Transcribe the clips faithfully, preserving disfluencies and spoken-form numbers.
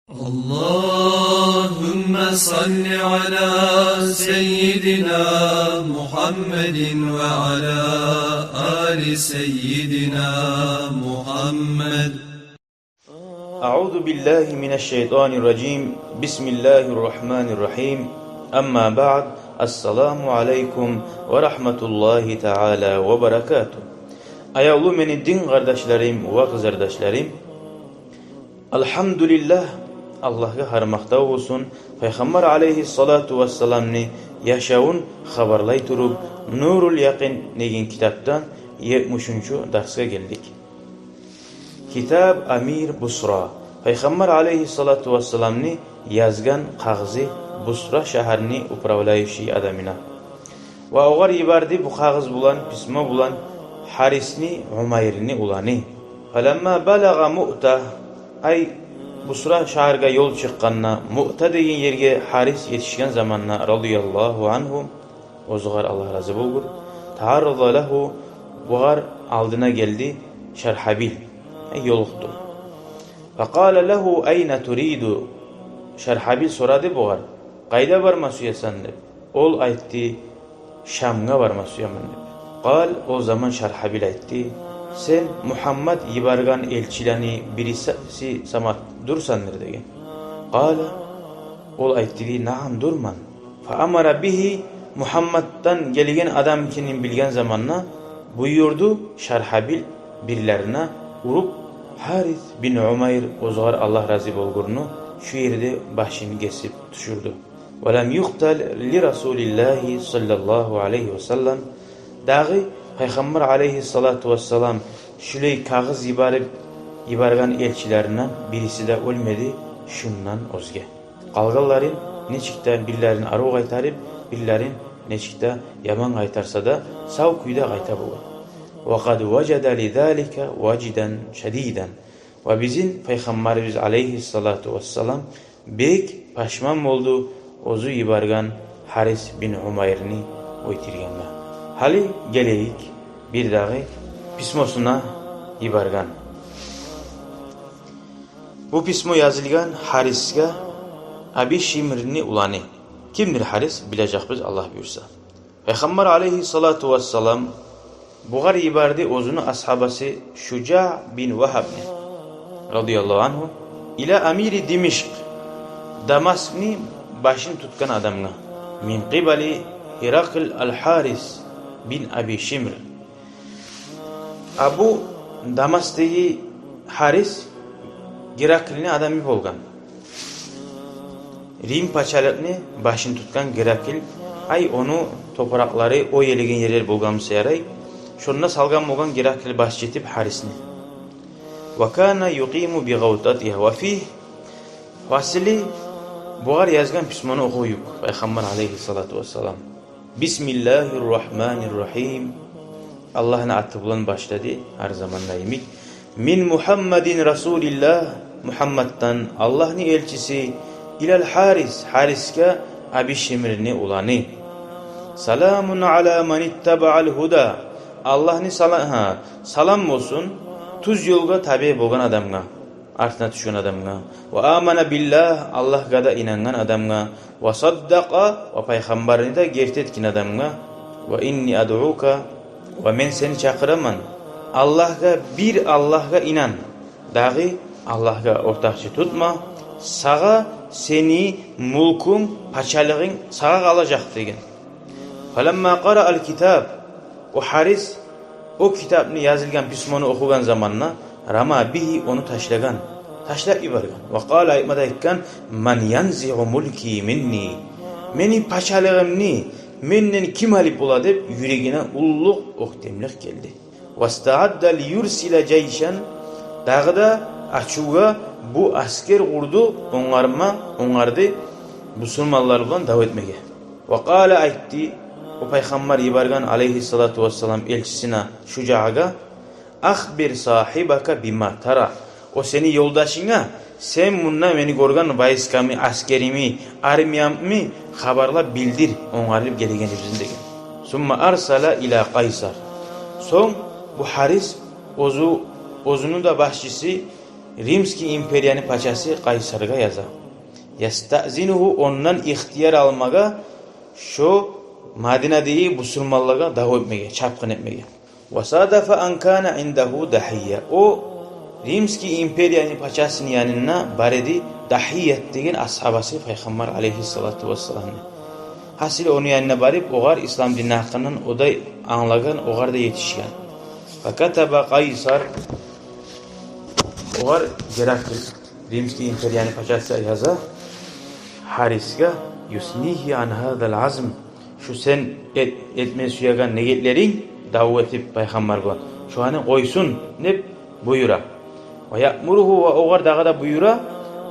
اللهم صل على سيدنا محمد وعلى آل سيدنا محمد. أعوذ بالله من الشيطان الرجيم. بسم الله الرحمن الرحيم. أما بعد. السلام عليكم ورحمة الله تعالى وبركاته. Аявлу мени дин къардашларым ва къызардашларым, альгьамдулиллагь, Аллагьгъа гьар макътав болсун, Пайхаммар алейгьиссалату вассаламны яшавун хабарлай туруп, «Нурул Якъин» деген китапдан етмишинчи дарсгъа гелдик. Китаб Амир Бусра. Пайхаммар алейгьиссалату вассаламны язгъан къагъызы Бусра шагьарны управляющий адамына. Ва огъар йиберди бу къагъыз булан, письмо булан Гьарисни Умайрны уланы. Фаламма балагъа Муъта, ай, Бусра шагьаргъа ёл чыкъгъанда, Муъта деген ерге Гьарис етишген заманда, радияллагьу ангьу, оьзюгер Аллагь рази болгъур, тагьарраза лагьу, бугъар алдына гелди Шаргьабил, ай, ёлукъду. Факъала лагьу: «Айна туриду?» Шаргьабил сорады бугъар: «Къайда барма сюесен?» — деп. Ол айтды: «Шамгъа барма сюемен», — деп. Къал, ол заман Шаргьабил айтды: «Сен Мугьаммат йиберген элчилени бириси сама дюрсендир», — деген. Къала, ол айтды дей: «Нагьам, дюрмен». Фаамара бигьи, Мугьамматдан гелген адам экенин билген заманда, буюрду Шаргьабил бирлерине уруп, Гьарис бин Умайр, оьзюгер Аллагь рази болгъурну, шу ерде башын гесип тюшюрдю. Ва лам юкътал ли Расулиллагьи саллаллагьу алейгьи ва саллам, дагъы Пайхаммар алейгьиссалату вассалам шулай къагъыз йиберип, йиберген элчилеринден бириси де оьлмеди шундан оьзге. Къалгъанларын нечик де бирлерин арив къайтарып, бирлерин нечик де яман къайтарса да, сав кюйде къайта болгъан. Ва къад важада ли залика важдан шадидан. Ва бизин Пайхаммарыбыз алейгьиссалату вассалам бек пашман болду оьзю йиберген Гьарис бин Умайрны оьлтюргенге. Гьали гелейик бирдагъы письмосуна, йиберген. Бу письмо язылгъан Гьарисге, Аби Шимрни уланы. Кимдир Гьарис, билежекбиз, Аллагь буюрса. Пайхаммар алейгьиссалату вассалам бугъар йиберди оьзюню асгьабасы Шужа бин Вагьбны, радияллагьу ангьу, ила амири Димишкъ, Дамаскны башын тутгъан адамгъа, мин къибали Гьиракл аль-Гьарис бин Аби Шимр. А бу Дамаскдеги Гьарис Гераклни адамы болгъан. Рим пачалыкъны башын тутгъан Геракл, ай, ону топуракълары, о елеген ерлер болгъан буса ярай, шонда салгъан болгъан Геракл башчы этип Гьарисни. Ва кана юкъиму би гъавтатигьа ва фигь, ва асли, бугъар язгъан письмону охуюк Пайхаммар алейгьиссалату вассалам. Бисмиллагьир рагьманир рагьим. Аллагьны аты булан башлады, гьар заманда йимик. Мин Мугьаммадин Расулиллагь, Мугьаммаддан, Аллагьны элчиси, илал Гьарис, Гьарисге, Аби Шимрни уланы. Саламун ала ман иттабаал гьуда. Аллагьны сала-, гьа, салам болсун тюз ёлгъа табиъ болгъан адамгъа, артына тюшген адамгъа. Ва амана биллагь, Аллагьгъа да инангъан адамгъа. Ва саддакъа, ва Пайхаммарны да герти этген адамгъа. Ва инни адъука, ва мен сени чакъыраман, Аллагьгъа, бир Аллагьгъа инан, дагъы Аллагьгъа ортакъчы тутма, сагъа сени мюлкюнг, пачалыгъынг сагъа къалажакъ деген. Фаламма къараал китаб, о Гьарис о китапны, язылгъан письмону охугъан заманда, рама бигьи, ону ташлагъан, ташлап йиберген. Ва къала, айтма да айтгъан: ман янзиу мулки минни, мени пачалыгъымны менден ким алып бола деп, юрегине уллу оьктемлик гелди. Вастаадда лиюрсила жайшан, дагъы да ачувгъа бу аскер къурду, онгарма, онгарды бусурманлар булан дав этмеге. Ва къала, айтды о Пайхаммар йиберген алейгьиссалату вассалам элчисине, Шужагъа: ахбир сагьибака бима тара. О сени ёлдашынга сен мунда мени гёрген войскамы, аскеримни, армиямны хабарлап билдир, онгарылып гелегенибизни деген. Сумма арсала ила Къайсар. Сонг бу Гьарис оьзю, оьзюню де башчысы Римский империяны пачасы Къайсаргъа яза. Ястаъзинугьу, ондан ихтияр алмагъа, шо Мадинадагъы бусурманлагъа дав этмеге, чапгъын этмеге. Ва садафа ан кана индагьу Дахия. О Римский империяны пачасыны янында бар эди Дахият деген асгьабасы Пайхаммар алейгьиссалату вассаламны. Гьасили, ону янына барып, огъар ислам динни гьакъындан о да англагъан, огъар да етишген. Факатаба Къайсар, огъар Геракл, Римский империяны пачасы яза Гьарисге, юснигьи ан гьазал азм, шу сен эт-, этме сюеген негетлеринг, дав этип Пайхаммаргъа, шуланы къойсун деп буюра. Ва яъмуругьу, ва огъар дагъы да буюра,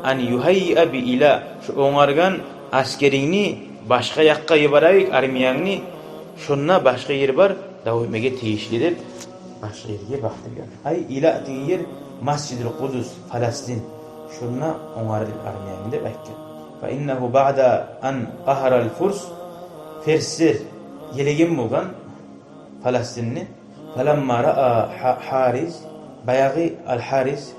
ан югьаййиа би Ила, шу онгаргъан аскерингни башгъа якъгъа йиберейик, армиянгны, шонда башгъа ер бар, дав этмеге тийишли деп, башгъа ерге бакъдыргъан. Ай, Ила деген ер Масжидул Къудус, Палестин. Шонда онгарып армиянгны деп айтгъан. Фа иннагьу баъда ан къагьарал фурс, ферслер елеген болгъан Палестинни. Фаламма раа Гьа-, Гьарис, баягъы Ал-Гьарис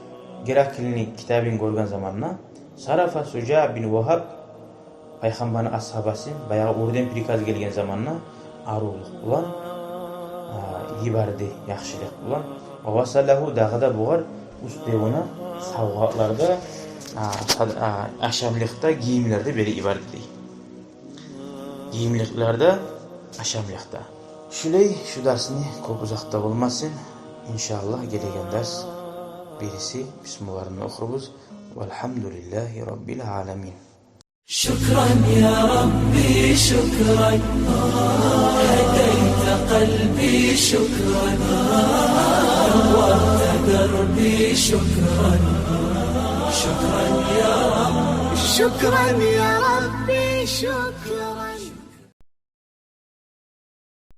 Гераклни китабын гёрген заманда, сарафа Шужаъ бин Вагьб, Пайхаммарны асгьабасы, баягъы оьрден приказ гелген заманда арувлукъ булан, а, йиберди, яхшылыкъ булан. Ва васалагьу, дагъы да бугъар уьстевюне савгъатлар да, а, сад-, а, ашамлыкъ да, гийимлер де берип йиберди дей. Гийимликлер де, ашамлыкъ да. Шулай, шу дарсны кёп узакъ да болмасын. Иншааллагь, гелеген дарс бириси письмоларын охурбуз. Валгьамдулиллагьи раббил аламин. شكرا يا ربي، شكرا. هديت قلبي، شكرا. نورت دربي، شكرا. شكرا يا رب. شكرا يا ربي، شكرا.